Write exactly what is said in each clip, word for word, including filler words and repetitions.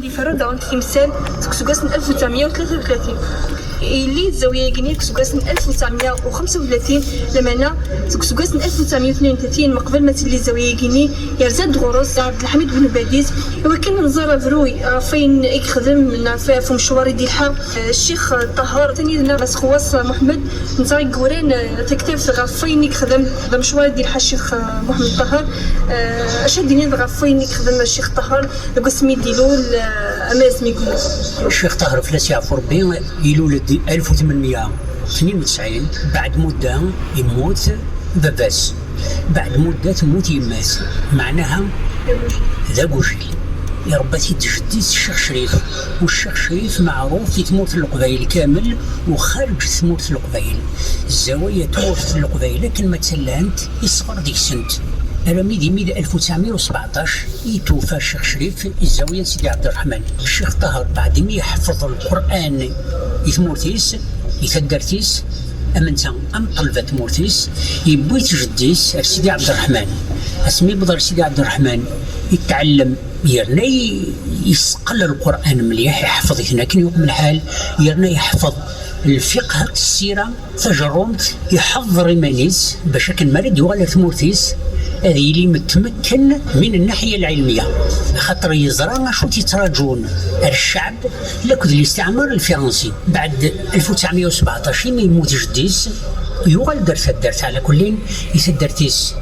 Iferru daɣen timsal seg useggas n alef u tesɛemya u tlata u tlatin. Yelli-d zzawya-agi-nni deg useggas n alef u tesɛemya u xemsa u tlatin, lameɛna deg useggas n alef u tesɛemya u tnin u tlatin, meqbel ma telli zzawya-agi-nni, yerza-d ɣur-s Ɛebdelḥamid Ben Badis, i wakken ad nẓer abruy ɣef wayen i yexdem neɣ ɣef, ɣef umecwar i d-yelḥa, eh, Ccix Ṭaher. Atan yid-neɣ Mass Xwas Muḥemmed, netta i yuran, eh, taktabt ɣef wayen i yexdem, d amecwar i d-yelḥa Ccix, eh, Muḥemmed Ṭaher. Eh, acu ad d-tiniḍ ɣef wayen i yexdem Ccix Ṭaher deg wasmi i d-ilul, eh, ama asmi i yemmut? Ccix Ṭaher, fell-as yeɛfu Rebbi, ilul-d alef u tmenmya u tnin u tesɛin, beɛd mudda yemmut baba-s. Beɛd mudda temmut yemma-s, meɛnaha d agujil. Irebba-t-id jeddi-s Ccix Crif, u Ccix Crif meɛruf i tmurt n Leqbayel kamel u xarǧ tmurt n Leqbayel. Zzawaya n tmurt n Leqbayel akken ma ttallant, isɣer deg-sent. Armi d imi d alef u tesɛemya u sbeɛṭac i tufa Ccix Crif i zzawaya n Sidi Ɛebderreḥman. Ccix Ṭaher, beɛd imi yeḥfeḍ Lqur'an i tmurt-is, i taddart-is, am netta am ṭṭelba n tmurt-is, yewwi-t jeddi-s ar Sidi Ɛebderreḥman. Asmi yewweḍ ar Sidi Ɛebderreḥman, yetɛellem, yerna i-, yesqel Lqur'an mliḥ, iḥfeḍ-iten akken yuqem lḥal, yerna yeḥfeḍ lfiqh, ssira, tajerrumt, iḥeḍḍer iman-is bac akken mi ara d-yuɣal ar tmurt-is ad yili metmekken min nnaḥya lɛilmiya, axaṭer yeẓra acu t-yettraǧun ar cceɛb lakked listiɛmar lfiransi. Beɛd alef u tesɛemya u sbeɛṭac, imi yemmut jeddi-s, yuɣal-d ar taddart, ɛla kullin, i taddart-is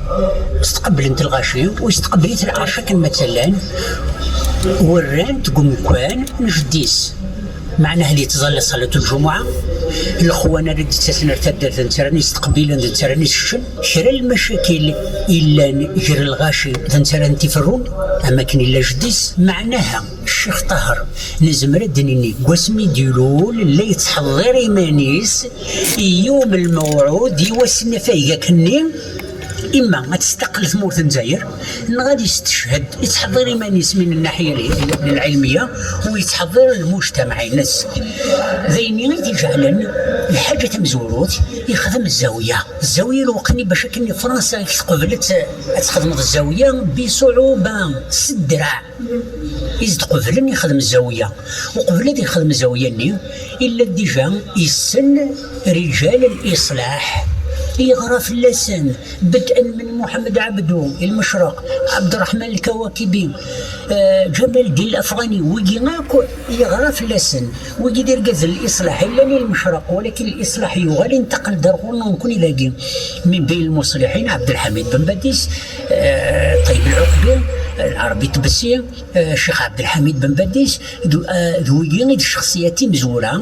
stqeblent lɣaci, u yestqbel-it lɛerc akken ma ttallan, u rran-t deg umekkan n jeddi-s. Meɛna ad yettẓalla ṣṣalat lǧumuɛa, lexwan ara d-ttasen ar taddart d netta ara yesteqbilen, d netta ara yesseččen. Kra n lmacakil illan gar lɣaci d netta ara tent-iferrun, am akken illa jeddi-s. Meɛnaha, Ccix Ṭaher, nezmer ad d-nini, deg wasmi d-ilul, la yettḥeḍḍir iman-is i yiwem lmewɛud, i wass n afag akkenni, imma ad testaqel tmurt n Lezzayer, neɣ ad yesteched, yettḥeḍḍir iman-is min nnaḥya l-, l-, lɛilmiya, u yettḥeḍḍir lmujtamaɛ-ines. D ayen i t-ijeɛlen lḥaǧa tamezwarut, yexdem zzawiya. Zzawiya lweqt-nni bac akken Fransa i teqbel ad t-, ad txedmeḍ zzawiya, biṣuɛuba, s ddreɛ. I s-d-qeblen yexdem zzawiya. Uqbel ad yexdem zzawiya-nni, illa dija yessen riǧal liṣlaḥ, yeɣra fell-asen, بدءا من محمد عبده المشرق، عبد الرحمن الكواكبي, eh, Ǧamal Din Lafɣani, wigi akk yeɣra fell-asen. Wigi d irgazen n liṣlaḥ, llan i lmecreq, walakin liṣlaḥ yuɣal inṭeq-d ar ɣur-neɣ nekkni dagi. Min bayn lmuṣliḥin, Ɛebdelḥamid Ben Badis, eh, Ṭeyyeb Lɛuqbi, eh, Lɛerbi Tbessi, eh, Ccix Ɛebdelḥamid Ben Badis, d, eh, d wigi i d ccexsiyat imezwura,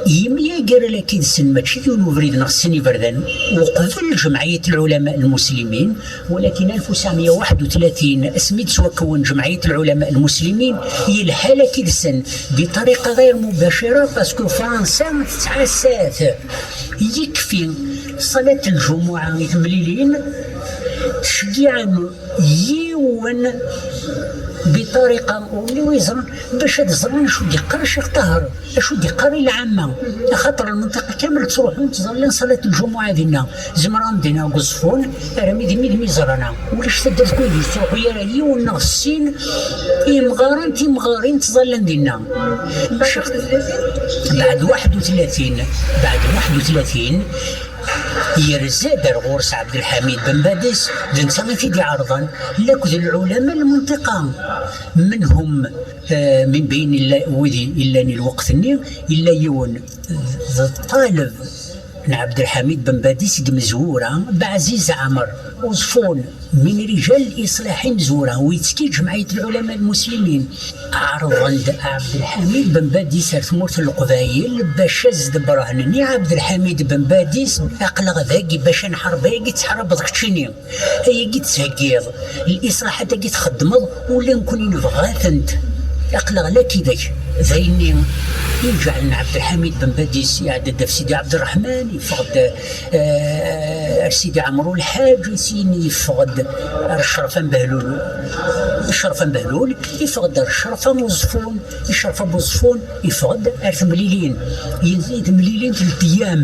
yemyager laki-dsen, mačči d yiwen ubrid neɣ sin iberdan, uqbel Ǧemɛiyat Lɛulama Lmuslimin, walakin alef u tesɛemya u waḥed u tlatin, asmi d-ttwakwen Ǧemɛiyat Lɛulama Lmuslimin, yelḥa laki-dsen, biṭariqa ɣir mubacira, parce que Fransa tettɛassa-t. Yekfi ṣṣalat n lǧumuɛa i temlilin, tceggiɛen yiwen biṭariqa ur llin wi yeẓran, bac ad ẓren acu d-yeqqar Ccix Ṭaher, acu d-yeqqar i lɛamma. Axaṭer lmenṭiqa kamel ttruḥun ttẓallan ṣṣalat n lǧumuɛa dinna. Zemreɣ ad m-d-iniɣ deg Uẓeffun, armi d imi d mi ẓran-a. Ulac taddart deg ur yettruḥu ara yiwen neɣ sin imɣaren, timɣarin ttẓallan dinna. Ccix, beɛd waḥed u tlatin, beɛd waḥed u tlatin, yerza-d ar ɣur-s Ɛebdelḥamid Ben Badis, d netta i t-id-iɛerḍen, lakked lɛulama n lmenṭiqa. Menhum, eh, min bayn illa, wid i, illan i lweqt-nni, illa yiwen d ṭṭaleb n Ɛebdelḥamid Ben Badis i imezwura, Beɛziz Ɛmer, Uẓeffun, min rijal liṣlaḥ imezwura, u yettekki Ǧemɛiyat Lɛulama Lmuslimin. Ɛerḍen-d Ɛebdelḥamid Ben Badis ar tmurt n Leqbayel bac ad s-d-berhnen i Ɛebdelḥamid Ben Badis, aql-aɣ dagi bac ad nḥareb, ayagi tettḥarabeḍ keččini, ayagi tettheggiḍ, liṣlaḥat-agi txeddmeḍ, ula nekkni nebɣa-tent. Aql-aɣ laki deg d ayenni i iǧeɛlen Ɛebdelḥamid Ben Badis iɛedda-d ɣef Sidi Ɛebderreḥman, yeffeɣ-d, eh, ar Sidi Ɛemru Lḥaǧ, syin yeffeɣ-d ar Ccref Amebehlul. Ccref Amebehlul, yeffeɣ-d ar Ccref Amuẓeffun, Ccref Abuẓeffun, yeffeɣ-d ar temlilin. Yezzi temlilin n Ledyam.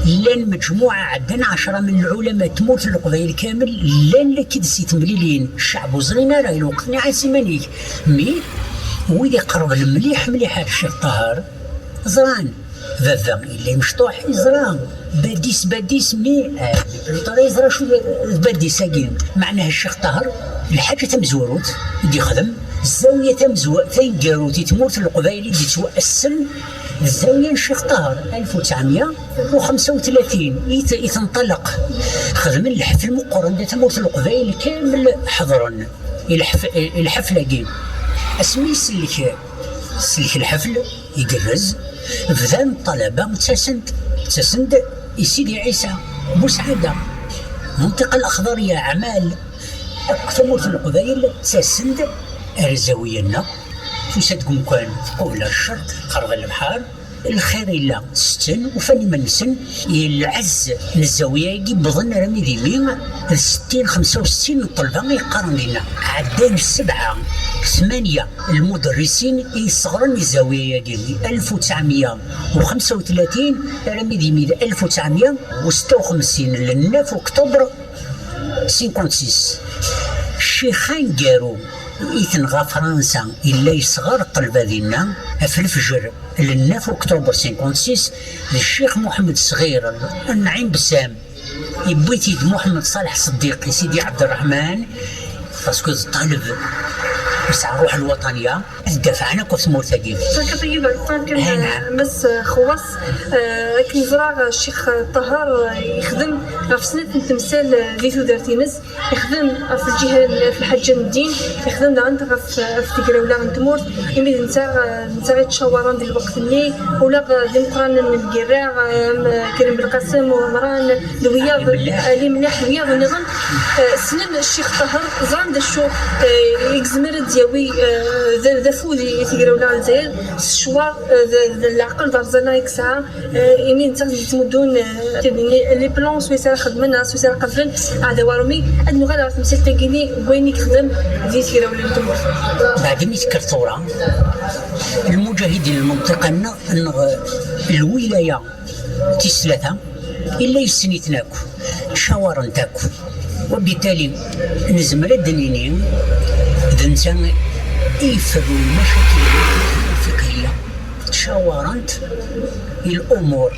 Llan mejmuɛa ɛeddan ɛecra min lɛulama n tmurt n Leqbayel kamel, llan laki-d si temlilin. Cceɛb ur ẓrin ara, i lweqt-nni ɛas iman-ik. Mi Wid iqerben mliḥ mliḥ ar Ccix Ṭaher ẓran. Baba yella imecṭuḥ, yeẓra. Badis, badis, mi, eh, tura yeẓra acu d badis-agi. Meɛna Ccix Ṭaher, lḥaǧa tamezwarut i d-yexdem, zzawiya tamezwa-, taneggarut i tmurt n Leqbayel i d-yettwassen, d zzawiya n Ccix Ṭaher, alef u tesɛemya u xemsa u tlatin, i t-, i tenṭelq. Xedmen lḥefl meqqren di tmurt n Leqbayel kamel ḥeḍren i lḥef-, i lḥefl-agi. Asmi isellek, isellek lḥefl, igerrez, bdan ṭṭalaba ttasen-d, ttasen-d i Sidi Ɛisa Busɛada. Menṭiqa Lexḍerya, Aɛmal, akk tamurt n Leqbayel ttasen-d ar zawiya-nneɣ. Tusa-d deg umkan tqubel ar ccerq, qerb ar lebḥer. Lxir illa, setten, ufan iman-nsen, i lɛezz n zzawiya-agi wwḍen armi d imi d settin, xemsa u settin n ṭṭelba i yeqqaren dinna. Ɛeddan sebɛa, tmanya n lmuderrisin i yesseɣren i zzawiya-agi, di alef u tesɛemya u xemsa u tlatin armi d imi d alef u tesɛemya u setta u xemsin, le neuf octobre cinquante-six. Ccix aneggaru i tenɣa Fransa, yella yesɣer ṭṭelba dinna, ɣef lefjer, le neuf octobre cinquante-six, d Ccix Muḥemmed Ṣɣir, Nɛim Bessam, yewwi-t-id Muḥemmed Ṣaleḥ Ṣeddiq i Sidi Ɛebderreḥman, parce que d ṭṭaleb yesɛa ṛṛuḥ lwaṭanya, ad dafɛen akk ɣef tmurt-agi. Takiḍ-iyi-d aṭṭan kan, Mass Xewwas, eh, akken ẓriɣ, eh, Ccix Ṭaher, eh, yexdem ɣef snat n temsal, eh, di tudert-ines. Yexdem ɣef lǧiha n, ɣef lḥaǧa n ddin, yexdem daɣen ɣef, ɣef tegrawla n tmurt, imi d netta, eh, netta i ttcawaren di lweqt-nni, ula d imeqqranen n lgirra, eh, am Krim Belqasem, Uɛemran, d wiyaḍ, Ali Mliḥ, d wiyaḍ nniḍen, eh, ssnen Ccix Ṭaher, ẓran d acu, eh, i yezmer ad d-yawi, eh, d, d afud i tegrawla n Lezzayer, s ccwer, eh, d, d leɛqel d rrẓana i yesɛa. Eh, imi netta d-yettmuddun, eh, les plans, swayes ara xedmen, neɣ swayes ara qablen aɛdaw aṛumi, ad nuɣal ɣer temsalt-agi-nni n wayen i yexdem di tegrawla n tmurt. Beɛd mi tekker tura, lmuǧahidin n lmenṭiqa-nneɣ, neɣ lwilaya tis tlata, illa yessen-iten akk, ttcawaren-t akk. Wabitali, nezmer ad d-nini d netta i iferrun lmacakil lfiqhiya. Ttcawaren-t i l'umur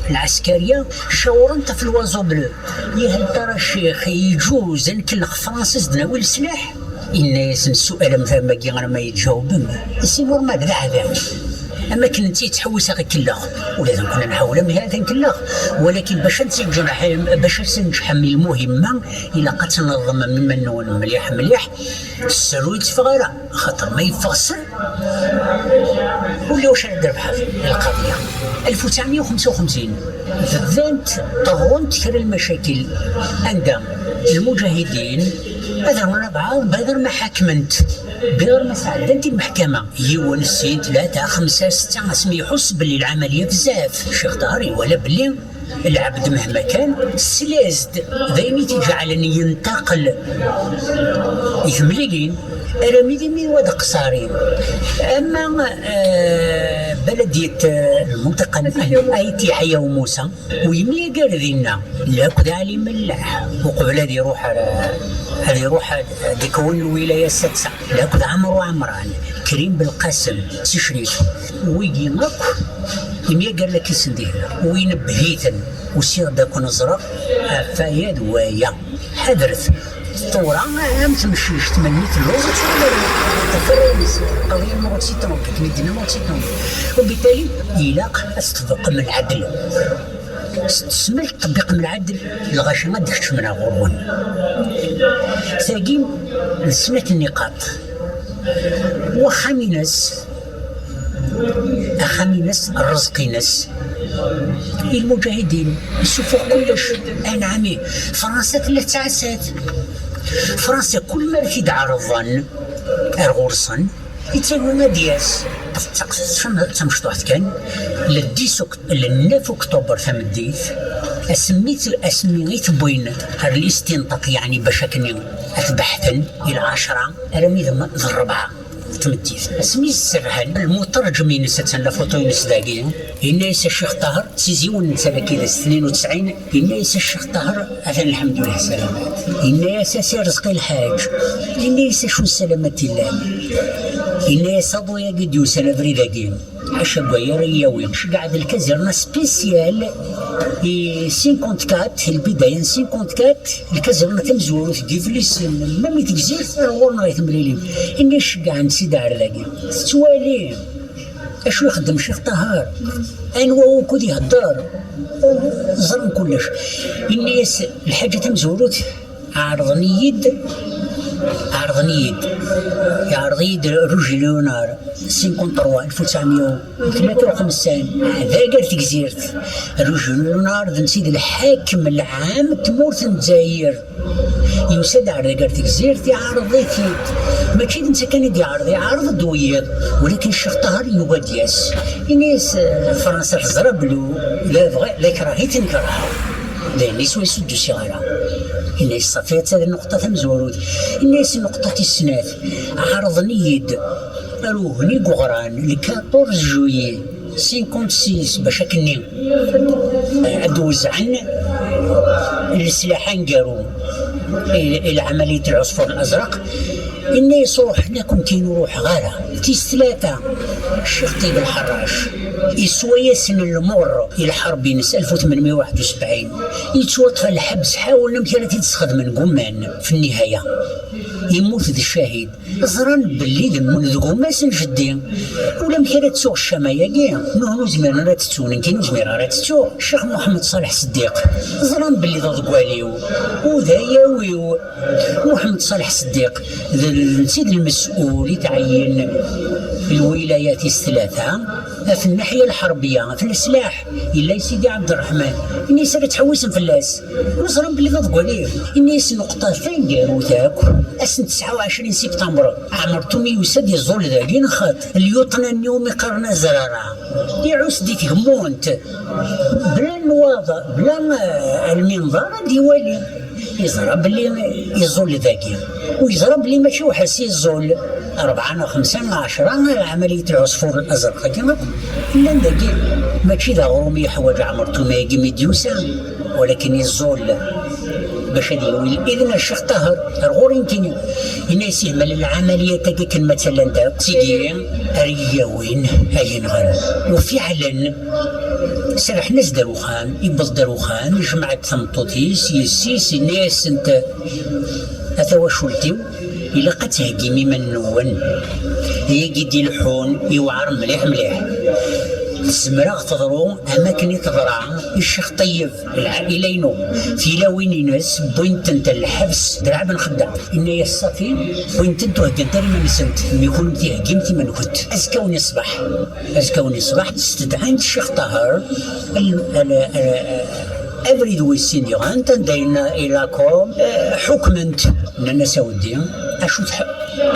lɛeskariya, ttcawaren-t ɣef l'oiseau bleu. Yahel Tara Ccix, yeǧǧuz ad nkellex Fransa, ad nawi leslaḥ? Yenna-yasen, ssual am tama-agi ara ma yi-d-jawbem, c'est normal, d aɛdaw. Am akken netta yettḥewwis ad ɣ-ikellex, ula d nekkni nḥawel am hada nkellex. Walakin bac ad nsenǧeḥ, bac ad tsenǧeḥem i lmuhimma, ilaq ad tneḍmem iman-nwen mliḥ mliḥ. Sser ur yetteffeɣ ara, axaṭer ma yeffeɣ sser, ulac ara d-trebḥeḍ lqadya. Alef u tesɛemya u xemsa u xemsin, bdant ṭerrunt kra n lmacakil anda lmuǧahidin ad run abɛaḍ, bɣiɣ ma ḥakment, bɣiɣ ma sɛeddant i lmeḥkama. Yiwen, sin, tlata, xemsa, setta, asmi iḥuss belli lɛamaliya bezzaf. Ccix Ṭaher iwala belli lɛebd mehma kan, slas-d d ayen i t-iǧeɛlen yentaqel i temlilin, armi d imi wa d aqṣarin. Ama, eh, baladiyet, eh, lmenṭiqa n Ayt Yeḥya Umusa, u yemyager dinna, lakk d Ɛli Mellaḥ, uqbel ad iruḥ ar, ad iruḥ ad, ad ikwen lwilaya sadsa, lakk d Ɛmer Uɛemran, Krim Belqasem, Si Crif, wigi akk, imyager la kisen dihin. Win bhiten, usiɣ-d ad ken-ẓreɣ ɣef waya d waya. Ḥadret. Tura, am temcict, melmi telluẓ, ad twaliḍ ɣef warraw-nnes, qeḍyan ma ur tt-iṭṭnub, akken i d-nnan ur tt-iṭṭnub. Wabitali, ilaq ad teṭbeqem lɛedl. S tesmelt ṭebbiqem lɛedl, lɣaci ad d-kecmen ar ɣur-wen. Tagi, d snat nniqaṭ. Waxxam-ines, axxam-ines, rrezq-ines. I lmuǧahidin, isufuɣ kullec. Anɛami, Fransa tella tettɛassa-t. Fransa, kul mi ara t-id-ɛerḍen ar ɣur-sen, yettawi ad d-yas. Tfem-, d tamecṭuḥt kan, le dix oct-, le neuf octobre tameddit, asmi t-, asmi i t-wwin ɣer listinṭaq, yeɛni bac akken ad t-beḥten, i lɛecra, armi d m-, d ṛṛebɛa. Tmeddit. Asmi i s-serrḥen, lmuṭerǧem-ines, attan la photo-ines dagi, yenna-yas a Ccix Ṭaher, d tizi-wen netta dagi d ass tnin u tesɛin, yenna-yas a Ccix Ṭaher, atan lḥemdullah salamat. Yenna-yas a Si Rezqi Lḥaǧ, yenna-yas acu n salamat illan. Yenna-yas: "Aḍu-yagi d-yusan abrid-agi, ḥaca deg waya ara yi-yawin." Ceggeɛ-d lkazirna spécial i cinquante-quatre, i lbidaya n cinquante-quatre, lkazirna tamezwarut deg Iflisen, ma mi tegzirt, ar ɣur-neɣ i temlilin. Inni ceggɛen-tt-id ar dagi. Tettwali acu ixeddem Ccix Ṭaher, anwa wukud ihedder, ẓran kullec. Inni-yas: "Lḥaǧa tamezwarut, ɛerḍen-iyi-d, ɛerḍen-iyi-d, iɛerḍ-iyi-d Roger Léonard, cinquante-trois, alef u tesɛemya u tlata u xemsin, d agar tegzirt." Roger Léonard d netta i d lḥakem lɛam n tmurt n Lezzayer. Yusa-d ar dagi ar tegzirt, iɛreḍ-it-id. Mačči d netta kan i d-iɛreḍ, iɛreḍ-d wiyiḍ. Walakin Ccix Ṭaher yugi ad d-yas. Ini-as, eh, Fransa teẓra belli la bɣi-, la ikreh-it, nekrheɣ. D ayen iswa-s ur d-usiɣ ara. Ini-as, ṣafi, atta d nnuqṭa tamezwarut. Ini-as, nnuqṭa tis snat. Ɛerḍen-iyi-d ar ugni n uɣran, le quatorze juillet cinquante-six, bac akkenni ad d-wezzɛen leslaḥ aneggaru i, i lɛamaliyat Lɛusfur Lazraq. Inna-yas: "Ruḥen akk, nekkini ur ruḥeɣ ara." Tis tlata, Ccix Ṭeyyeb Lḥerrac, iswa-yasen lmur i lḥerb-ines alef u tmenmya u waḥed u sebɛin. Yettwaṭṭef ɣer lḥebs, ḥawlen amek ara t-id-sxedmen, gumman. Fi nnihaya, yemmut d ccahid. Ẓran belli d gma-s n jeddi. Ulamek ara ttuɣ ccama-agi, nuhni ur zmiren ara ad tt-ttun, nekkini ur zmireɣ ara ad tt-ttuɣ. Ccix Muḥemmed Ṣaleḥ Seddiq, ẓran belli d aḍeggal-iw, u d ayaw-iw. Muḥemmed Ṣaleḥ Seddiq, d, d netta i d lmes'ul i tɛeyyen lwilaya tis tlata, ɣef nnaḥya lḥerbiya, ɣef leslaḥ. Yella i Sidi Ɛebderreḥman, ini-as ara ttḥewwisen fell-as. Ur ẓran belli d aḍeggal-iw. Ini-as, nnuqṭa taneggarut akk, ass n tesɛa u ɛecrin septembre, Ɛmer Tumi yusa-d iẓul dagi, nxeṭṭ, lyuṭna-nni umi qqaren azrara, iɛuss di tgemmunt, bla nwaḍ, bla, eh, lminḍar, ad d-iwali. Yeẓra belli iẓul dagi. U yeẓra belli mačči weḥd-s iẓul, rebɛa neɣ xemsa neɣ ɛecra, ɛamaliyat Lɛusfur Lazraq-agi akk llan dagi. Mačči d aɣrum i yeḥwaǧ Ɛmer Tumi-agi mi d-yusa, walakin iẓul bac ad yawi idn ar Ccix Ṭaher, ar ɣur-i nekkini. Yenna-yas, ihmal lɛamaliyat-agi akken ma ttallant akk, d tigi ara yi-yawin, ad yi-nɣen. U fiɛlen, serrḥen-as-d ar uxxam, yewweḍ-d ar uxxam, ijmeɛ-d tameṭṭut-is, yessi-s, yenna-yasent: "A tawacult-iw, ilaq ad theggim iman-nwen. Ayagi d-ileḥḥun, yewɛer mliḥ mliḥ. Tezmer ad ɣ-teḍru am akken i teḍra i Ccix Ṭeyyeb, lɛaila-inu, tilawin-ines wwint-tent ɣer lḥebs d lɛeb n xedda." Yenna-yas, ṣafi, wwint-tent ur heggant ara iman-nsent, mi kunwi theggimt iman-nkent. Azekka-wen iṣbeḥ, azekka-wen iṣbeḥ, stedɛant Ccix Ṭaher, al-, al-, al-, abrid wis sin diɣen, anda yenna i la Cour, eh, ḥukmen-t. Nnan-as, a weddi, acu tḥ-,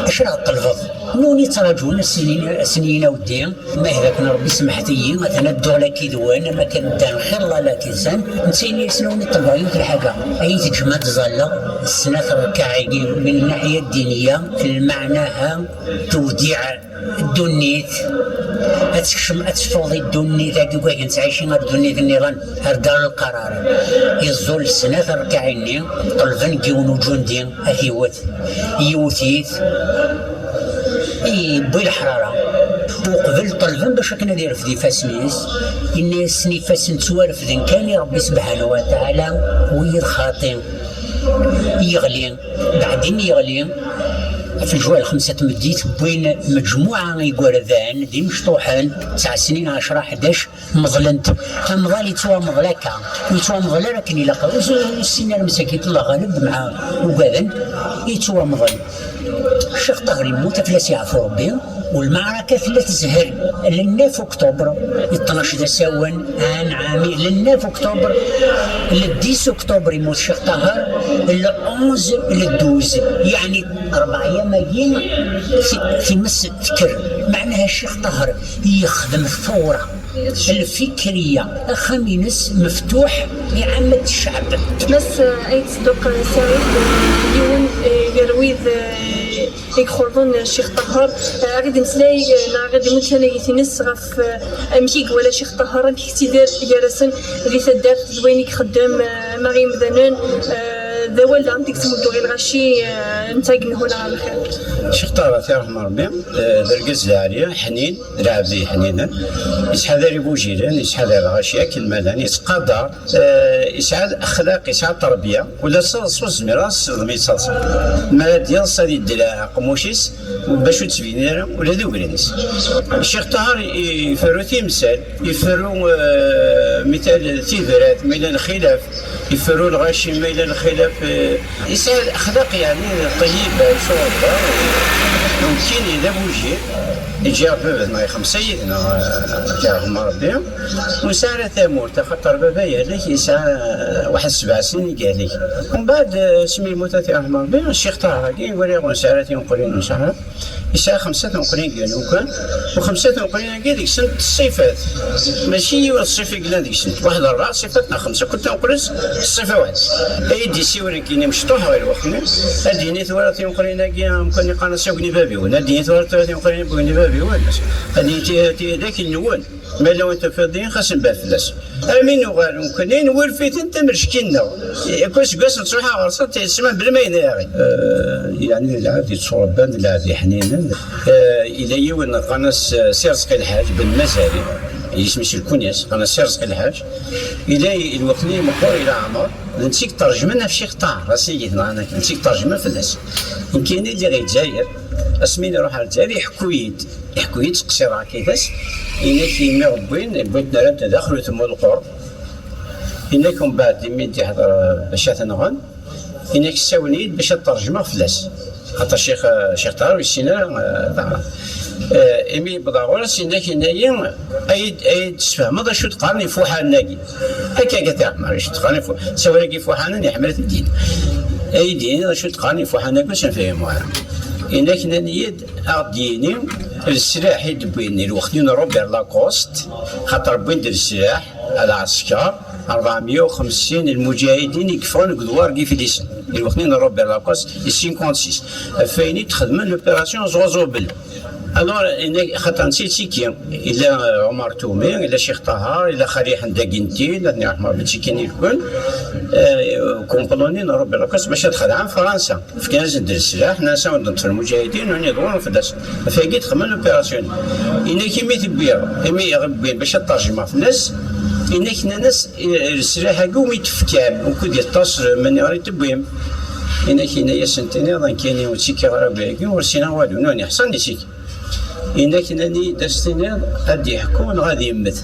acu ara ɣ-tṭelbeḍ? Nuni ttraǧun, a sen-, a sen-yini, a weddi, ma ihi d akken, Rebbi semḥet-iyi, atan ad dduɣ laki d-wen, am akken ddan xir la laki-nsen. Netta yenna-yasen, a wen-ṭelbeɣ yiwet lḥaǧa, ad iyi-teǧǧem ad ẓalleɣ snat rrkaɛ-agi min nnaḥya ddiniya, lmeɛna-ha tewdiɛ ddunit, ad tekcem, ad teffeɣ di ddunit-agi ugagen ttɛici ar ddunit nniḍen, ar dar lqarar. Iẓul snat rrkaɛ-nni, ṭelben deg yiwen uǧundi ad t-iwet. Yiwet-it, yewwi leḥrara. Uqbel ṭelben bac akken ad irfed ifassen-is, yenna-yasen ifassen ttwarefden kan i Rebbi Sebḥanu wa Taɛala, wiyiḍ xaṭi. Yeɣli, baɛdin yeɣli, ɣef leǧwah lxemsa n tmeddit, wwin mejmuɛa n yigerdan d imecṭuḥen, tesɛa snin, ɛecra, ḥdac, meḍlen-t. Amḍal yettwamḍel akka, ur yettwamḍel ara akken ilaq. Ur s-, ur ssinen ara msakit, Allah ɣaleb, mɛa ugaden, yettwamḍel. Ccix Ṭaher yemmut, ad fell-as yeɛfu Rebbi, u lmeɛraka tella tezher. Le neuf octobre, tnac d asawen, ɛan ɛami, le neuf octobre, le dix octobre yemmut Ccix Ṭaher, le onze, le douze, yeɛni rebɛa yamagi ti-, times tekker. Meɛnaha Ccix Ṭaher yexdem tawra. Lfikriya, axxam-ines meftuḥ i ɛammat ccɛeb. Mass Ayt Ṣedduq Saɛid, yiwen, eh, gar wid, eh, i ixulḍen Ccix Ṭaher, eh, ad ɣ-id-imeslay, eh, neɣ ad d-imudd tanagit-ines ɣef, eh, amek i iwala Ccix Ṭaher, amek i yettidir gar-asen di taddart d wayen i ixeddem, eh, ama i yimdanen, eh, D awal daɣen deg tmuddu i lɣaci, eh, netta i yenhun ɣer lxir. Ccix Ṭaher, ad t-yerḥem Rebbi, eh, d argaz lɛali, ḥnin, d lɛebd yeḥninen, yettḥadar igujilen, yettḥadar lɣaci akken ma llan, yettqadar, eh, yesɛa axlaq, yesɛa ttṛebya, ula d taḍsa ur tezmir ad s-teḍmi d taḍsa. Mi ara d-yeḍs ad yedder aqemmuc-is, bac ur d-ttbinin ara ula d uglan-is. Ccix Ṭaher iferru timsal, iferru, eh, mital tibrat, ma yella lxilaf, iferru lɣaci, ma yella lxilaf, eh, yesɛa axlaq, yeɛni, ṭeyyiba, icuɣel Rebbi, nekkini d abujil, iǧǧa baba-tneɣ ixemsa yid-neɣ, eh, ad yerḥem Rebbi. Ur nesɛi ara tamurt, axaṭer baba yehlek, yesɛa, eh, waḥed sebɛa snin i yehlek. Umbeɛd, eh, asmi yemmut, ad t-yerḥem Rebbi, Ccix Ṭaher-agi, walaɣ ur nesɛi ara tineqlin, ur nesɛi ara. Yesɛa xemsa tneqlin deg yiwen umkan, u xemsa tneqlin-agi deg-sent ṣṣifat. Mačči yiwet ṣṣifa i yellan deg-sent, waḥed rebɛa ṣṣifat neɣ xemsa, kul taneqlit ṣṣifa waḥed. Ay d-isiwel nekkini mecṭuḥ ɣer lweqt-nni, ad d-yini twalaḍ tineqlin-agi amkan iqqaren-as agni bab-iwen, ad d-yini twalaḍ tura tineqlin agni bab-iwen, ad d-yini ti-, ti-, d akil-nwen. Ma yella win tufiḍ din, xas nbal fell-as. Armi nuɣal nekkni nwulef-iten tameckin-nneɣ. Kul aseggas nettruḥ ɣer-sen, tesmam bla ma yenna yaɣi. Eh, yeɛni d lɛebd yetturebban, d lɛebd yeḥninen. Eh, yella yiwen qqaren-as, eh, Si Rezqi Lḥaǧ ben Mazari, yisem-is lkunya-s, qqaren-as Si Rezqi Lḥaǧ. Yella i lweqt-nni meqqer, yella ɛmer, d netta i iṭerjmen ɣef Ccix Ṭaher, ass-agi tenɣan akken, d netta i iṭerjmen fell-as. Nekkini lliɣ i Lezzayer, asmi nruḥ ɣer Lezzayer, iḥekku-yi-d. Iḥekku-yi-d, ttqeṣṣireɣ akkit-as, inak imi ɣ-wwin, wwin-ten rran-ten daxel utemmu lqur. Inak umbeɛd imi d-iḥḍer, eh, bac ad t-nɣen, inak ssawlen-iyi-d bac ad ṭerjmeɣ fell-as. Xaṭer Ccix, eh, Ccix Ṭaher ur yessin ara, eh, taɛrabt. Eh, imi yewweḍ ɣur-s, inak yenna-yi, "Ay d-, ay d-tesfehmeḍ acu d-qqaren ifuḥanen-agi?" Akka, akka, tiɛmar, acu d-qqaren ifuḥanen? Ssawal-agi ifuḥanen, iḥemmel ad t-id-yini. Ay d-yini acu d-qqaren ifuḥanen-agi, ur sen-fhimeɣ ara. Inak nnan-iyi-d, ad ɣ-d-yini leslaḥ i d-wwin i lweqt-nni n Robert Lacoste, xaṭer wwin-d leslaḥ, lɛesker, ṛebɛemya u xemsin n lmuǧahidin i yeffɣen deg udwar n Yiflisen, i lweqt-nni n Robert Lacoste, i cinquante-six, ɣef wayen i d-xedmen l'opération Ẓwaẓubel. Alors, inak, xaṭer netta yettiki, illa, euh, Omar Toumi, illa Ccix Ṭaher, illa Xali Ḥend Agenti, ad ten-yerḥem Ṛebbi, ttikin i lkul, euh, complot-nni n Robert Lacoste bac ad xedɛen Fransa. Fkan-asen-d leslaḥ, nnan-as ad wen-d-neṭṭef lmuǧahidin, nuni dɣur fell-asen. Ɣef wayagi d-xedmen l'opération. Inak imi t-wwiɣ, imi i ɣ-wwin bac ad ṭerjmeɣ fell-as, inak nnan-as, "I-, leslaḥ-agi umi t-tefkam, wukud yeṭṭes, maniɣer i t-tewwim?" Inak yenna-yasen, "Tiniḍ, nekkini ur ttikkiɣ ara deg wayagi, ur ssineɣ walu." Nuni, ḥṣan isik. Inak nnan-iyi-d, "Ad s-tiniḍ ad d-yeḥku neɣ ad yemmet."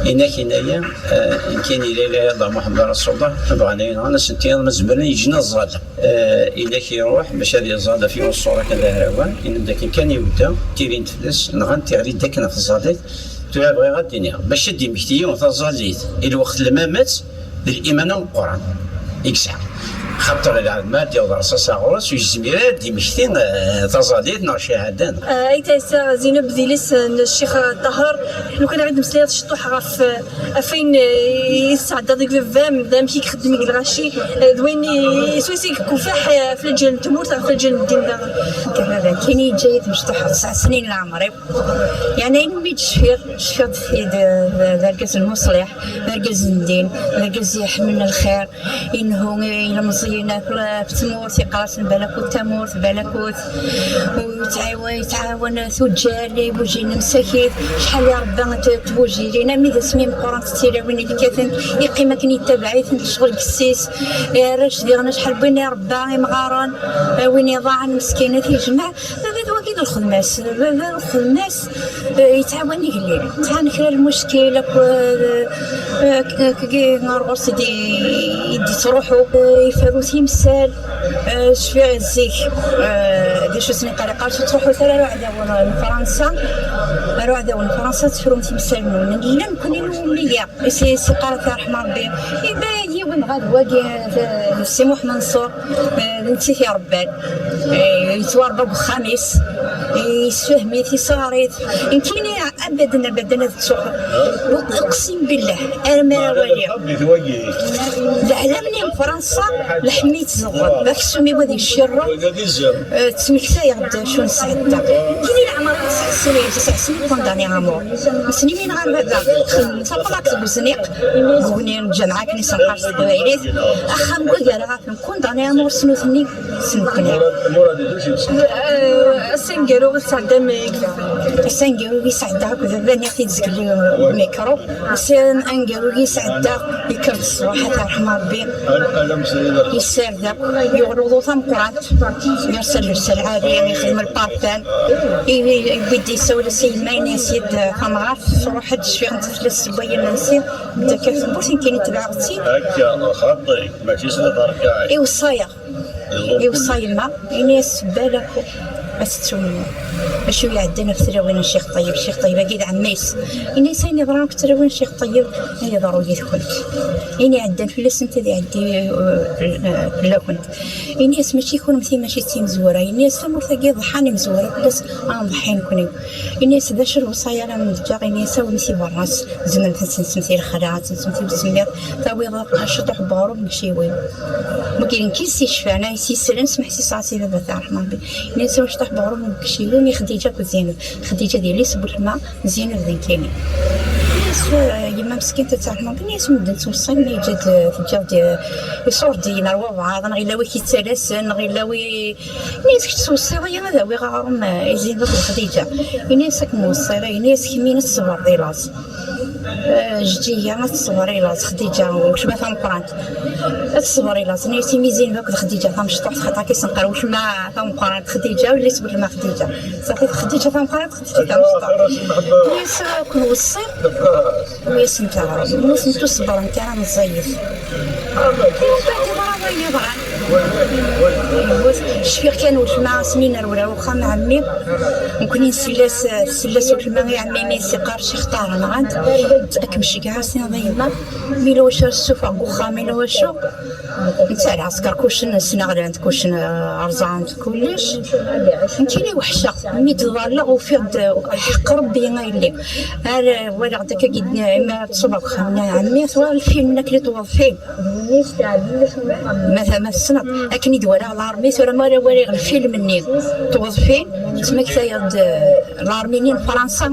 Inak yenna-yi, "Eh, nekkini la ilaha illallah Muḥemmed Rasulullah, bɣan ad yi-nɣen, ad sen-tiniḍ ma zemren yeǧǧen aẓal." Eh, inak iruḥ bac ad yeẓẓal ɣef yiwen ṣṣur akken d ahrawan, yenna-d akken kan iwedda, ttilin-d fell-as, nɣan tiɣli-d akken ɣef tẓallit. Tura bɣiɣ ad d-iniɣ, bac ad d-imekti yiwen taẓallit i lweqt n lmamat, d liman ameqqran i yesɛa. Xaṭer lɛebd ma ad d-yaweḍ rṣaṣ ɣur-s, ur yezmir ara ad d-imekti, eh, taẓallit neɣ ccahada. Eh, ay tasa Zineb, d yelli-s n Ccix Ṭaher, lukan ad d-temmeslayeḍ ciṭuḥ ɣef, eh, ɣef wayen, eh, i tesɛeddaḍ deg baba-m, d amek i ixeddem deg lɣaci, eh, d wayen i, s wayes i yekkufaḥ, eh, ɣef lǧal n tmurt, ɣef lǧal n ddin daɣen. Baba, kini yeǧǧa-yi-d mecṭuḥ tesɛa snin n leɛmer-iw. Yeɛni ayen umi d-cfiɣ, cfiɣ-d d, d, d argaz n lmuṣliḥ, d argaz n ddin, d argaz iḥemmlen lxir, inehhu ilemẓiyen ɣef l-, ɣef tmurt, iqqar-asen balakut tamurt, balakut. U yettɛawa-, yettɛawan tuǧǧal, igujilen msakit, acḥal irebba n t-, tgujilin, armi d asmi meqqrent tilawin i d-kkatent, yeqqim akken yettabaɛ-itent ccɣel deg yessi-s, arrac diɣen acḥal n win irebba, imɣaren, win iḍaɛen, meskin, ad t-yejmeɛ. Baba d wagi d lxedma-s, baba d lxedma-s, eh, yettɛawan igellilen. Sɛan kra n lmuckil akked, eh, k-, kagi ɣer ɣur-s i d-, i d-yettruḥu, eh, iferru timsal, eh, cfiɣ zik, eh, d acu sen-iqqar, iqqar ur tettruḥut ara ar uɛdawen n Fransa, ar uɛdawen n Fransa tefrum timsal-nwen. Nella nekkni n umliya. Is-, is-, iqqar-as yerḥem Rebbi, iba yiwen ɣer wagi, d, d Si Muḥ Manṣur, eh, d netta i t-irebban. Eh, yettwarebba deg uxxam-is. Yessefhem-it, yesɣer-it. Nekkini abaden, abaden ad ttuɣ. Uqsim billah, arma ara waliɣ. Leɛlam-nni n Fransa, leḥmi yettẓeḍḍen. Aksum-iw ad icirrew. Eh, ttmektayeɣ-d acu nesɛedda. Kini leɛmer ad tesɛessin, tesɛessin kundani amur. Nesnimin ɣer baba, xedmen taplakt deg uzniq, deg ugni n lǧameɛ akken i s-neqqar s teqbaylit. Axxam n wagara ɣef nkundani amur s nutni, s nekkni. Eh, ass aneggaru i tesɛeddam deg baba? Ass aneggaru i sɛeddaɣ akked baba, nniɣ-t-id zgelli umikru. Ass aneggaru i sɛeddaɣ, yekker-d ṣṣbeḥ, ad t-yerḥem Rebbi. Yessared akk, yuɣ luḍu tameqqrant, yersa llebsa lɛali, yexdem lparfan. I-, i-, yewwi-d yessawel-as i yemma, yenna-yas-id tamɣart, truḥ-d, cfiɣ netta fell-as tewwa-yi imensi, tedda akka tewwurt, nekkini tebɛeɣ-tt-id. Akka, xaṭi, mačči s lbarka. Iweṣṣa-yaɣ. Iweṣṣa yemma, ini-as balak ad tettum acu iɛeddan ɣef tlawin n Ccix Ṭeyyeb. Ccix Ṭeyyeb-agi d ɛemmi-s. Ini-as ayen yeḍran ɣef tlawin n Ccix Ṭeyyeb ad yeḍru yid-kent. Ayen iɛeddan fell-asent ad iɛeddi, uh, fell-akent. Ini-as mačči kunemti, mačči d timezwura. Ini-as tamurt-agi ḍḥan imezwura fell-as, ad nḍeḥḥi nekni. Ini-as d acu lewṣaya ara m-d-ǧǧeɣ? Ini-as awimt i berra-s, tzemremt ad tensemt i lexla, ad tensemt i usemmiḍ, tawiḍ ciṭuḥ n weɣrum deg iciwi. Wagi d nekk i s-yecfan, ay s-yeslan, smeḥsiseɣ-as i baba-s, yerḥem Rebbi. Ini-as awiḍ ciṭuḥ n weɣrum deg iciwi, i Xdiǧa akked Zeyneb. Xdiǧa d yelli-s n weltma, Zeyneb d nekkini. Ini-as, eh, yemma meskint ad tt-yerḥem Rebbi, ini-as medden ttweṣṣin, ma yeǧǧa-d, eh, teǧǧa-d, eh, iṣur-d yinar wabɛaḍ, neɣ yella wi k-yettalasen, neɣ yella wi Ini-as kečč tweṣṣiḍ-iyi ad awiɣ aɣrum, eh, i Zeyneb akked Xdiǧa. Ini-as akken weṣṣiɣ, ini-as kemmini ad tṣebreḍ i laẓ. Eh, Jeǧǧiga ad teṣber i laẓ, Xdiǧa, weltma tameqqrant. Ad teṣber i laẓ. Ini-as imi Zeyneb akked Xdiǧa tamecṭuḥt, xaṭer akka i s-neqqar weltma tameqqrant Xdiǧa, yelli-s n weltma Xdiǧa. Ṣafi Xdiǧa tameqqrant, Xdiǧa tamecṭuḥt. Ini-as akken weṣṣiɣ. Ur asent-ɣrin, ur tent-ur ṣebbrent ara meẓẓiyit. Iwwet iḍra wayen yeḍran. Iwwet, cfiɣ kan weltma asmi nerwel ɣer uxxam n ɛemmi, nekkni nsell-as, tsell-as weltma i ɛemmi mi s-iqqar Ccix Ṭaher nɣan-t, ad kem-ceggɛeɣ, as-tiniḍ a yemma, mi yella wacu ara ssufeɣ deg uxxam, mi yella wacu. Netta lɛesker kucen sneɣlen-t, kucen, eh, rẓan-t kullec. Nekkini weḥceɣ, mi d-ḍalleɣ ufiɣ-d, eh, ḥeqq Rebbi a yelli. Ar, eh, walaɣ-d akka, imi ara d-ṣubbeɣ deg uxxam n ɛemmi, twalaḍ lfilm, akken i tewweḍ film. Ma, ma tessneḍ, akken i d-walaɣ larmi, tura mi ara waliɣ lfilm-nni, tewweḍ film, ttmaktayeɣ-d, eh, larmi-nni n Fransa.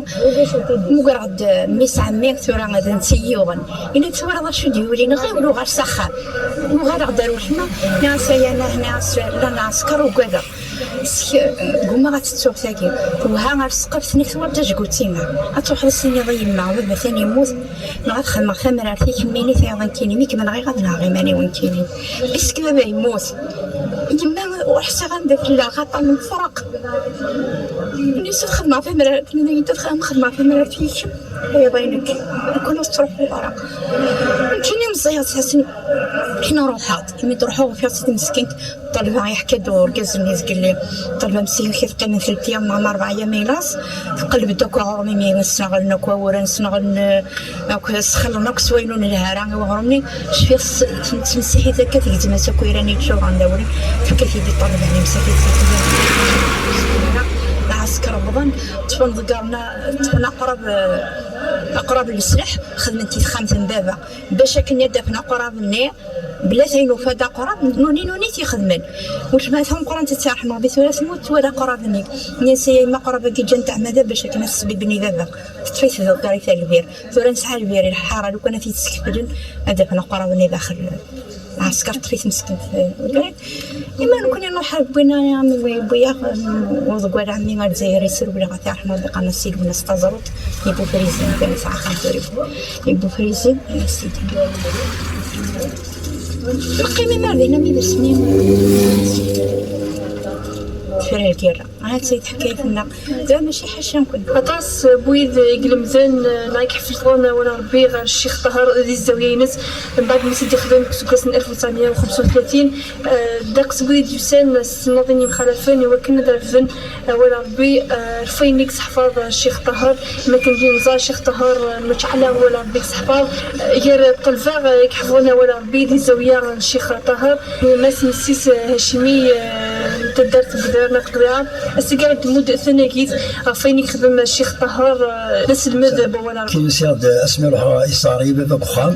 Mugreɣ-d, eh, mmi-s ɛemmi, tura d netta i yi-yuɣen. Ini-as twalaḍ acu d-yulin, ɣiwel uɣal s axxam. Uɣaleɣ-d ar weltma, nniɣ-as ay anah, nniɣ-as la lɛesker ugadeɣ. Gummaɣ ad tettuɣ tagi. Tewha ar ssqef, tenna-k twalaḍ tajgut-inna. Ad truḥeḍ ad s-tiniḍ i yemma, baba atan yemmut, neɣ ad xedmeɣ tamrart i kemmini tayeḍ nekkini, mi kem-nɣiɣ ad nɣeɣ iman-iw nekkini. Est-ce que baba yemmut? Yemma ur ḥsiɣ anda tella, xaṭer nefreq. Ini-as ad xedmeɣ tamrart, tenna-yi-d ad xedmeɣ tamrart i kemm. Ay baba-inek, nekkini ur tettruḥuḍ ara. Nekkini meẓẓiyeɣ, ttḥassen. Ḥina ruḥeɣ-d, imi d-ruḥeɣ ufiɣ-tt-id meskint, ṭṭalba, yeḥka-d urgaz-nni zgelli, ṭṭalba msihit qqimen telti, neɣ ṛebɛa yam i laẓ, teqleb-d akk aɣrum-imi, sneɣlen akk awuren, sneɣlen akk, sxelḍen akk s wayen ur nelhi ara i uɣrum-nni. Cfiɣ s-, tt-, ttmesihit akka, tegzem-as akk ayran i yeččuren d awren, tefka-t-id i ṭṭalba-nni msihit. Lɛesker wwḍen, ṭṭfen ḍeggren, ṭṭfen aqrab, aqrab n leslaḥ, xedmen-t i texxamt n baba. Bac akken ad d-afen aqrab-nni, bla tayen ufa-d aqrab, nuni, nuni t-ixedmen. Weltma tameqqrant ad tt-yerḥem Rebbi, tura temmut, twala aqrab-nni. Nni-as, ay yemma, aqrab-agi ǧǧan-t ɛmada bac akken ad t-sbibben i baba. Teṭṭef-it deg lgari ta lbir. Tura nesɛa lbir i lḥara, lukan ad t-id-skeflen, ad d-afen aqrab-nni daxel. Lɛesker ṭṭef-it meskint, eh, lgari. Ima nekkni nruḥ ar wwin, wwin-aɣ, mm, uḍeggal ɛemmi ar Lezzayer, iserwel ɣer tiṛeḥma, Rebbi qqaren-as Sidi Lwennas Taẓrut, di Bufrizen, kan nesɛa axxam tura. Di Bufrizen, eh, Sidi. Neqqim imar din, am idles-nni. Tefra lgirra. Ahat i teḥkayt-nneɣ. Da mačči ḥaca-nkent. Aṭas n wid i ilemden, eh, neɣ i iḥeffḍen awal n Rebbi ɣer Ccix Ṭaher di zzawya-ines, mbeɛd mi t-id-ixdem deg useggas n alef u tesɛemya u xemsa u tlatin, eh, ddeqs n wid i d-yusan s tnaḍin yemxalafen i wakken ad refden awal n Rebbi, eh, ɣef wayen i yesseḥfaḍ Ccix Ṭaher. Akken d-neẓra Ccix Ṭaher, eh, mačči ala awal n Rebbi i yesseḥfaḍ, eh, gar ṭṭelba, eh, i iḥeffḍen awal n Rebbi di zzawya n Ccix Ṭaher, Mass Messis, eh, Hacimi, eh, Taddart n Bedrar n At Qwiɛa, ass-agi ara d-tmudd tanagit ɣef wayen i yexdem Ccix Ṭaher, eh, d aselmed n wawal Aṛebbi. Akken usiɣ-d asmi ruḥeɣ iṣar-iyi baba deg uxxam,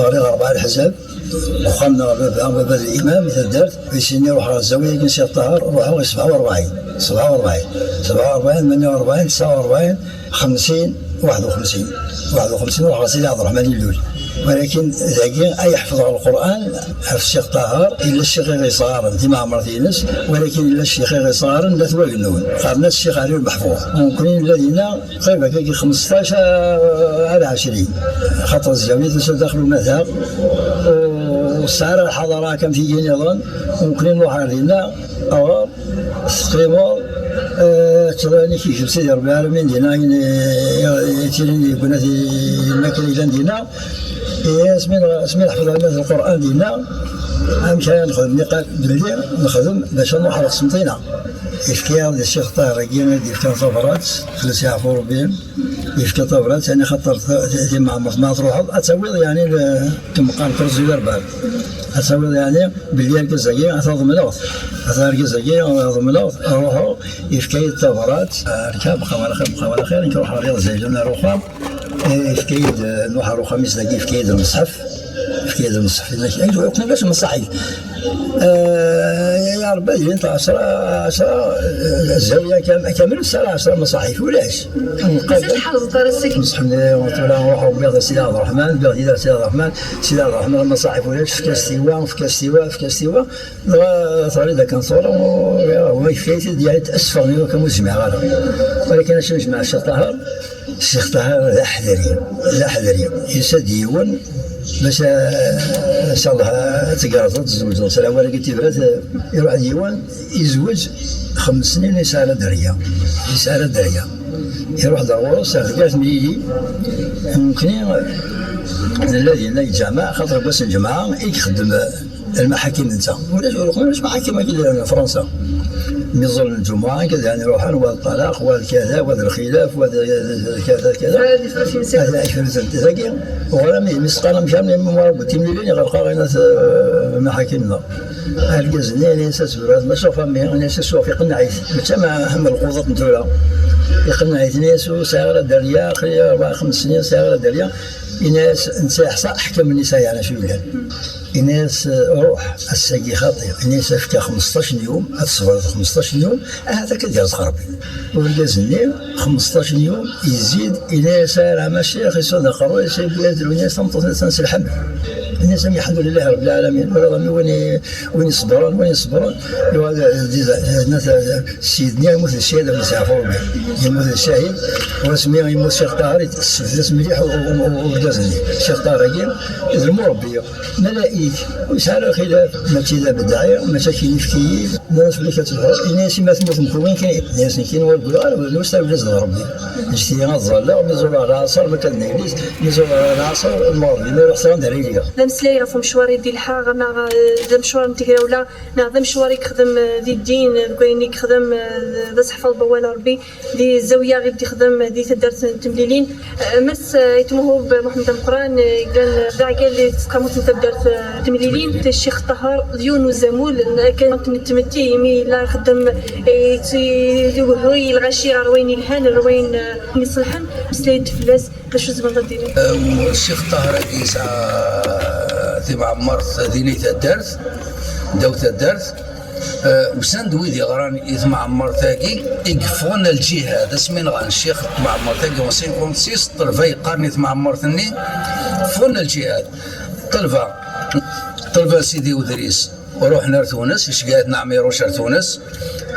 ɣriɣ rebɛa leḥzab, deg uxxam neɣ baba, baba d limam i taddart, di sin-nni ruḥeɣ ɣer zzawya-agi n Ccix Ṭaher, ruḥeɣ i sebɛa u rebɛin, sebɛa u rebɛin, sebɛa u rebɛin, tmanya u rebɛin, tesɛa u rebɛin, xemsin, waḥed u xemsin. Waḥed u xemsin ruḥeɣ ɣer Sidi Ɛebderreḥman Illul. Walakin dagi ay ḥefḍeɣ Lqur'an ɣef Ccix Ṭaher, yella ccix i ɣ-yesɣaren timeɛmert-ines, walakin yella ccix i ɣ-yesɣaren n At Wagennun, qqaren-as Ccix Ɛli Lmeḥfuḍ. Nekkni nella dinna qrib akka xmesṭac ar ɛecrin, xaṭer zzawya tusa daxel umata, ur tesɛi ara lḥaḍara akka am tigi nniḍen, nekkni nruḥ ar dinna, aɣer teqqimeḍ, eh, teččeḍ ayen i k-yekcem Sidi Ṛebbi Lɛalamin dinna, ayen, eh, yettilin deg unat n lmakla yellan dinna. Eh, asmi n-, asmi neḥfeḍ ayat n Lqur'an dinna, amek ara nexdem? Niqal belli nexdem bac ad nruḥ ɣer Qsenṭina. Yefka-yaɣ-d Ccix Ṭaher-agi i d-yefkan tabrat, fell-as yeɛfu Ṛebbi, yefka tabrat, yani xaṭer t-, t-, timeɛmert ma truḥeḍ, ad tawiḍ, yani, l-, kem qqaren projet verbal. Ad tawiḍ, yani, belli argaz-agi ad t-ḍemneɣ-t. Ata argaz-agi ad t-ḍemneɣ-t, ruḥeɣ, yefka-yi-d tabrat, rkab, bqa wala xir, bqa wala xir, nekk ruḥeɣ rriɣ zaylen ar uxxam. Eh, yefka-yi-d, eh, nruḥ ar uxxam-is dagi, yefka-yi-d lmeṣḥef. Yefka-yi-d lmeṣḥef, yenna-k, "Ay, ur yeqqen ara lmeṣaḥif." Eh, ya Ṛebbi, ad ilint ɛecra, ɛecra, eh, zzawya kam-, kamel, tesɛa ɛecra lmeṣaḥif, ulac. Mazal tḥerzeḍ ara seg lmeṣḥef-nni, tura ruḥeɣ wwiɣ-t ar Sidi Ɛebderreḥman, wwiɣ-t ar Sidi Ɛebderreḥman, Sidi Ɛebderreḥman, lmeṣaḥif ulac, efk-as tiwa, efk-as tiwa, efk-as tiwa. Dɣa teɣli-d akken tura, u-, u-, yefka-yi-t-id, yani, tessfeɣ-iyi akk, ur zmireɣ ara. Walakin acu nejmeɛ Ccix Ṭaher, Ccix Ṭaher d aḥedri, d aḥedri. Yusa-d yiwen, bac, eh, incallah, ad tgerrzeḍ, ad tzewǧeḍ s lɛawal-agi n Tibrat, eh, iruḥ-d yiwen, izweǧ xems snin, yesɛa ara dderya, yesɛa ara dderya. Iruḥ-d ɣur-s, ar tgart n Yili, nekkni, eh, nella dinna deg lǧameɛ, xaṭer deg wass n lǧemɛa i ixeddem, eh, lmaḥakim netta. Ulac, ur ulac maḥakim akka di Fransa. Mi ẓẓul n lǧemɛa, akka d yani ruḥen, wa d ṭṭalaq, wa d kada, wa d lxilaf, wa d kada, kada. Hadi, hadi, hadi. Dagi, uɣur-i mi, mi s-qqaren amek ara nini, timlilin, iɣelq-aɣ, ini-as, eh, lmaḥakim-nneɣ. Argaz-nni, ini-as, "Asebrat, maca fammi", ini-as, "Asuɣef", iqenneɛ-it. Mačči am, am lquḍat n tura. Iqenneɛ-it, ini-as, "Ur sɛiɣ ara dderya, aql-i rebɛa, xems snin, ur sɛiɣ ara dderya." Ini-as, netta yeḥṣa aḥkam-nni sɛiɣ acu yellan. Ini-as, "Ruḥ, ass-agi xaṭi." Ini-as, "Efk-aɣ xmesṭac n yum, ad tṣebreḍ xmesṭac n yum, ahat akka ad yerẓeq Rebbi." Urgaz-nni, xmesṭac n yum, yezzi-d, ini-as, "Ara, a Maciq, isudd aqerru-is, yewwi-as-d lwin-is, tameṭṭut-is, attan s lḥeml." Ini-as, "Lḥemdulillah Rebbi Lɛalamin, walaɣ win i, win iṣebren, win iṣebren." Yuɣal d, d, d, Ssid-nni yemmut d ccahid, ad yeɛfu Rebbi. Yemmut d ccahid, wasmi yemmut Ccix Ṭaher, yessebdes mliḥ u-, u-, u-, urgaz-nni. Ccix Ṭaher-agi, d lmurebbi, malaik, ur yesɛi ara lxilaf, mačči d abedɛi, mačči akken yefki-yi, nniɣ-as fell-ak ad telḥuḍ, ini-as, "Imi temmut mkun kan." Ini-as, "Nekkini ur wwiɣ ara, ur wwiɣ ara d Rebbi. Ǧǧet-iyi ad ẓalleɣ, mi ẓureɣ lɛaṣer, ma kan d aylis, mi ẓureɣ lɛaṣer, lmeɣreb, imi ruḥ tura d ara iliɣ." D ameslay ɣef umecwar i d-ilḥa, neɣ, eh, d amecwar n tegrawla, neɣ d amecwar i yexdem, eh, di ddin, eh, deg wayen i yexdem, eh, d aseḥfaḍ n wawal Rebbi, di zzawya i d-yexdem, eh, di taddart n Temlilin. Eh, Mass, eh, Ayt Muhub Muḥemmed Ameqran, eh, yellan, eh, d aɛeggal di tseqqamut n taddart, eh, Temlilin. Ccix Ṭaher d yiwen n uzamul, eh, kan n tmetti, imi yella ixeddem, eh, yetti-, iwehhuy lɣaci ɣer wayen yelhan, ɣer wayen, eh, iṣelḥen. Meslay-d fell-as. D acu tzemreḍ ad d-tiniḍ? Eh, Ccix Ṭaher-agi yesɛa timɛemmert din i taddart, ddaw taddart. Eh, usan-d wid yeɣran i tmeɛmmert-agi i yeffɣen ar lǧihad. Asmi nɣan ccix n tmeɛmmert-agi en cinquante-six, ṭṭelba yeqqaren i tmeɛmmert-nni, ffɣen ar lǧihad. Ṭṭelba, ṭṭelba Sidi Udris, ruḥen ar Tunes, iceggeɛ-iten Ɛmiruc ar Tunes.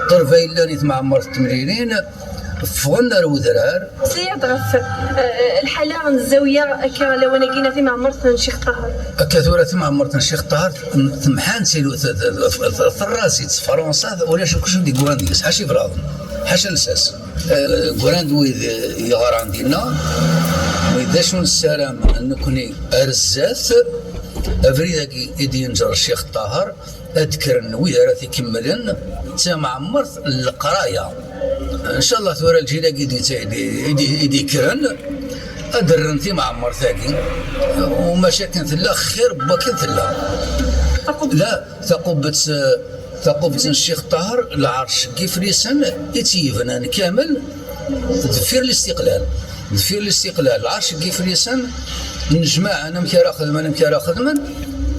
Ṭṭelba yellan i tmeɛmmert n Temlilin, ffɣen ar udrar. Meslay-d ɣef, eh, lḥala n zzawya akka lawan-agi n timeɛmert n Ccix Ṭaher. Akka tura timeɛmert n Ccix Ṭaher temḥan si lu-, t-, t-, t-, terra-tt-id s Fransa, ulac akk acu d-yeggran deg-s, ḥaca iblaḍen, ḥaca lsas. Eh, ggran-d wid, eh, yeɣran dinna, d acu nessaram nekkni ar zdat, abrid-agi i d-yenǧer Ccix Ṭaher, ad d-kkren wid ara t-ikemmlen d tameɛmert n leqraya. Ncallah tura lǧil-agi i d-, i d-, i d-ikkren ad d-rren timeɛmert-agi, u maca akken tella xir n wakken tella. Taqub- La, taqubbet, eh, Taqubet n Ccix Ṭaher, lɛerc n Yiflisen i tt-yebnan kamel deffir listiqlal. Deffir listiqlal, lɛerc n Yiflisen, nnejmaɛen amek ara xedmen, amek ara xedmen,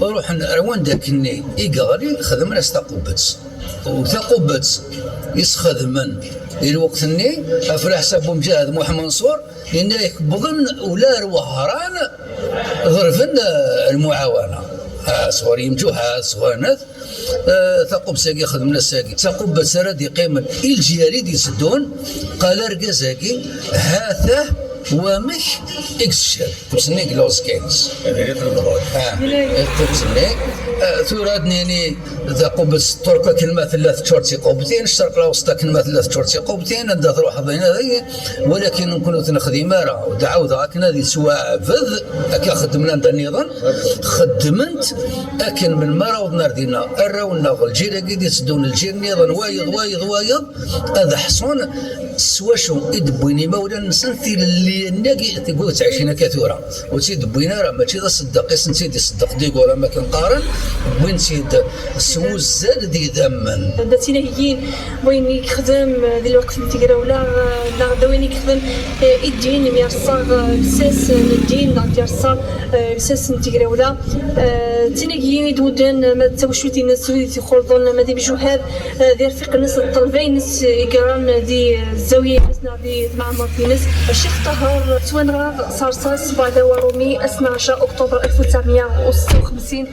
ruḥen ar wanda akkenni i yeɣli, xedmen-as taqubet. U taqubet i s-xedmen i lweqt-nni, ɣef leḥsab n Umǧahed Muḥ Manṣur, yenna-yak wwḍen ula ar Wehran, ḍerben, eh, lmuɛawana. Ah, sɣur yimjuhad, sɣur nat, eh, taqubet-agi xedmen ass-agi. D taqubet ara d-iqqimen i lǧyal i d-itteddun, qal argaz-agi, ha-t-ah wamek i yettcab. Taqubet-nni deg Lawzekayes. Ah, taqubet-nni, eh, tura ad nini, taqubet Ṭṭerk akken ma tella teččur d tiqubtin, Ccerq Lawsṭ akken ma tella teččur d tiqubtin, anda truḥeḍ, walakin nekkni ur t-nexdim ara. Ur d-ɛawdeɣ akken ad yettwaɛbed, akka xeddmen anda nniḍen, xeddmen-t akken melmi ara awḍen ar dinna, arraw-nneɣ, lǧil-agi i d-itteddun, lǧil nniḍen, wayeḍ, wayeḍ, wayeḍ, ad ḥṣun s wacu i d-wwin imawlan-nsen tilelli-nni-agi deg ur ttɛicin akka tura. Ur tt-id-wwin ara, mačči d aṣeddeq i sen-tt-id-iṣeddeq Digul am akken qqaren, wwin-tt-id s wuzzal d idammen. Da d tinagin, wayen i yexdem di lweqt n tegrawla, neɣ d wayen i yexdem i ddin, mi yerṣa lsas n ddin, neɣ d-yerṣa lsas n tegrawla. D tinagin i d-mudden ma d tawacult-ines, wid i t-ixulḍen, ma d imjuhad, d irfiqen-ines, d ṭṭelba-ines i yeran di zzawiya-ines neɣ di tmeɛmert-ines. Ccix Ṭaher ttwanɣa s rṣas beɛda warumi ass n ɛecra uktuber alef u tesɛemya u setta u xemsin.